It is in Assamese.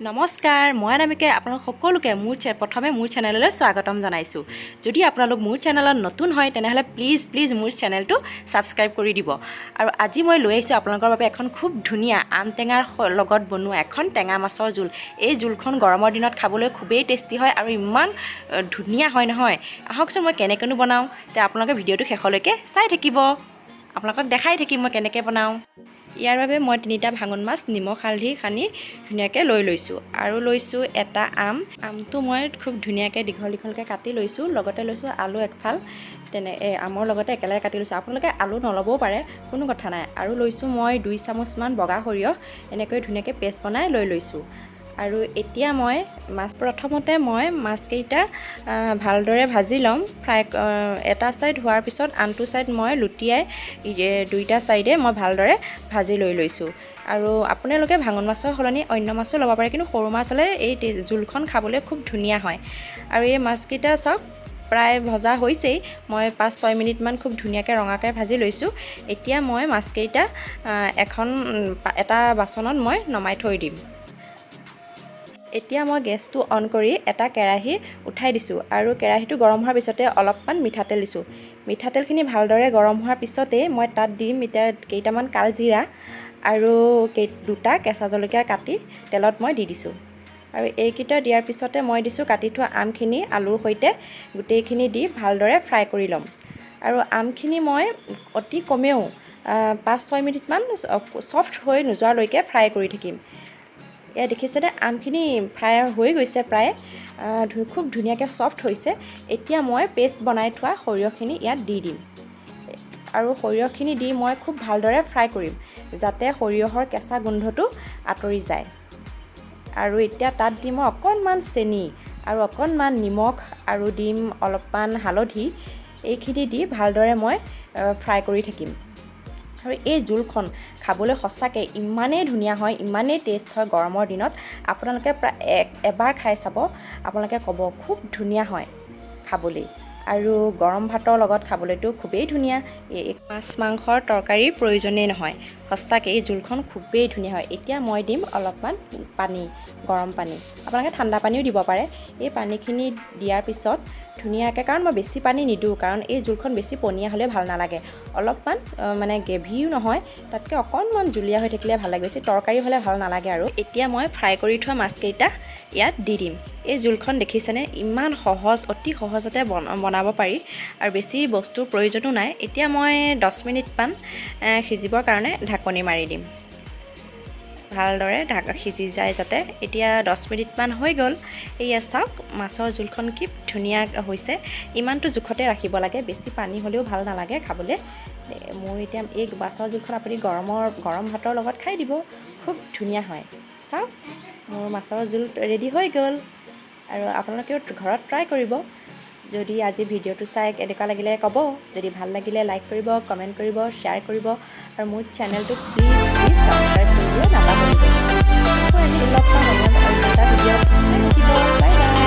নমস্কাৰ, মই অনামিকাই আপোনালোক সকলোকে প্ৰথমে মোৰ চেনেললৈ স্বাগতম জনাইছোঁ। যদি আপোনালোক মোৰ চেনেলত নতুন হয়, তেনেহ'লে প্লিজ প্লিজ মোৰ চেনেলটো ছাবস্ক্ৰাইব কৰি দিব। আৰু আজি মই লৈ আহিছোঁ আপোনালোকৰ বাবে এখন খুব ধুনীয়া আম টেঙাৰ লগত বনোৱা এখন টেঙা মাছৰ জোল। এই জোলখন গৰমৰ দিনত খাবলৈ খুবেই টেষ্টি হয় আৰু ইমান ধুনীয়া হয় নহয়। আহকচোন, মই কেনেকৈনো বনাওঁ তে আপোনালোকে ভিডিঅ'টো শেষলৈকে চাই থাকিব। আপোনালোকক দেখাই থাকিম মই কেনেকৈ বনাওঁ। ইয়াৰ বাবে মই তিনিটা ভাঙোন মাছ নিমখ হালধি সানি ধুনীয়াকৈ লৈ লৈছোঁ আৰু লৈছোঁ এটা আম। আমটো মই খুব ধুনীয়াকৈ দীঘল দীঘলকৈ কাটি লৈছোঁ। লগতে লৈছোঁ আলু এফাল, তেনে এই আমৰ লগতে একেলগে কাটি লৈছোঁ। আপোনালোকে আলু নল'বও পাৰে, কোনো কথা নাই। আৰু লৈছোঁ মই 2 চামুচমান বগা সৰিয়হ, এনেকৈ ধুনীয়াকৈ পেষ্ট বনাই লৈ লৈছোঁ। আৰু এতিয়া মই মাছ প্ৰথমতে মই মাছকেইটা ভালদৰে ভাজি ল'ম। ফ্ৰাই এটা ছাইড হোৱাৰ পিছত আনটো ছাইড মই লুটিয়াই দুইটা ছাইডে মই ভালদৰে ভাজি লৈ লৈছোঁ। আৰু আপোনালোকে ভাঙোন মাছৰ সলনি অন্য মাছো ল'ব পাৰে, কিন্তু সৰু মাছ হ'লে এই জোলখন খাবলৈ খুব ধুনীয়া হয়। আৰু এই মাছকেইটা চাওক, প্ৰায় ভজা হৈছেই। মই 5-6 মিনিটমান খুব ধুনীয়াকৈ ৰঙাকৈ ভাজি লৈছোঁ। এতিয়া মই মাছকেইটা এখন এটা বাচনত মই নমাই থৈ দিম। এতিয়া মই গেছটো অন কৰি এটা কেৰাহী উঠাই দিছোঁ আৰু কেৰাহীটো গৰম হোৱাৰ পিছতে অলপমান মিঠাতেল দিছোঁ। মিঠাতেলখিনি ভালদৰে গৰম হোৱাৰ পিছতেই মই তাত দিম এতিয়া কেইটামান কালজিৰা আৰু দুটা কেঁচা জলকীয়া কাটি তেলত মই দি দিছোঁ। আৰু এইকেইটা দিয়াৰ পিছতে মই দিছোঁ কাটি থোৱা আমখিনি। আলুৰ সৈতে গোটেইখিনি দি ভালদৰে ফ্ৰাই কৰি ল'ম। আৰু আমখিনি মই অতি কমেও 5-6 মিনিটমান ছফ্ট হৈ নোযোৱালৈকে ফ্ৰাই কৰি থাকিম। এয়া দেখিছেনে, আমখিনি ফ্ৰাই হৈ গৈছে প্ৰায়, খুব ধুনীয়াকৈ ছফ্ট হৈছে। এতিয়া মই পেষ্ট বনাই থোৱা সৰিয়হখিনি ইয়াত দি দিম আৰু সৰিয়হখিনি দি মই খুব ভালদৰে ফ্ৰাই কৰিম, যাতে সৰিয়হৰ কেঁচা গোন্ধটো আঁতৰি যায়। আৰু এতিয়া তাত দিম মই অকণমান চেনি আৰু অকণমান নিমখ আৰু দিম অলপমান হালধি। এইখিনি দি ভালদৰে মই ফ্ৰাই কৰি থাকিম। আৰু এই জোলখন খাবলৈ সঁচাকৈ ইমানেই ধুনীয়া হয়, ইমানেই টেষ্ট হয় গৰমৰ দিনত, আপোনালোকে প্ৰায় এবাৰ খাই চাব, আপোনালোকে ক'ব খুব ধুনীয়া হয় খাবলৈ। আৰু গৰম ভাতৰ লগত খাবলৈতো খুবেই ধুনীয়া। এই মাছ মাংসৰ তৰকাৰীৰ প্ৰয়োজনেই নহয়। সঁচাকৈ এই জোলখন খুবেই ধুনীয়া হয়। এতিয়া মই দিম অলপমান পানী, গৰম পানী। আপোনালোকে ঠাণ্ডা পানীও দিব পাৰে। এই পানীখিনি দিয়াৰ পিছত ধুনীয়াকৈ, কাৰণ মই বেছি পানী নিদিওঁ, কাৰণ এই জোলখন বেছি পনীয়া হ'লে ভাল নালাগে। অলপমান মানে গ্ৰেভিও নহয়, তাতকৈ অকণমান জুলীয়া হৈ থাকিলে ভাল লাগে। বেছি তৰকাৰী হ'লে ভাল নালাগে। আৰু এতিয়া মই ফ্ৰাই কৰি থোৱা মাছকেইটা ইয়াত দি দিম। এই জোলখন দেখিছেনে, ইমান সহজ, অতি সহজতে বনাব পাৰি আৰু বেছি বস্তুৰ প্ৰয়োজনো নাই। এতিয়া মই 10 মিনিটমান সিজিবৰ কাৰণে ঢাকনি মাৰি দিম, ভালদৰে সিজি যায় যাতে। এতিয়া 10 মিনিটমান হৈ গ'ল। এয়া চাওক, মাছৰ জোলখন কি ধুনীয়া হৈছে। ইমানটো জোখতে ৰাখিব লাগে, বেছি পানী হ'লেও ভাল নালাগে খাবলৈ। মোৰ এতিয়া এই মাছৰ জোলখন আপুনি গৰম ভাতৰ লগত খাই দিব, খুব ধুনীয়া হয়। চাওক, মোৰ মাছৰ জোল ৰেডি হৈ গ'ল। আৰু আপোনালোকেও ঘৰত ট্ৰাই কৰিব। যদি আজি ভিডিঅ'টো চাই কেনেকুৱা লাগিলে ক'ব। যদি ভাল লাগিলে লাইক কৰিব, কমেণ্ট কৰিব, শ্বেয়াৰ কৰিব আৰু মোৰ চেনেলটো প্লিজ প্লিজ ছাবস্ক্ৰাইব কৰিবলৈ নাপাহৰিব। আকৌ আমি লগ পাম অন্য এটা ভিডিঅ'ত। থাকিব, বাই বাই।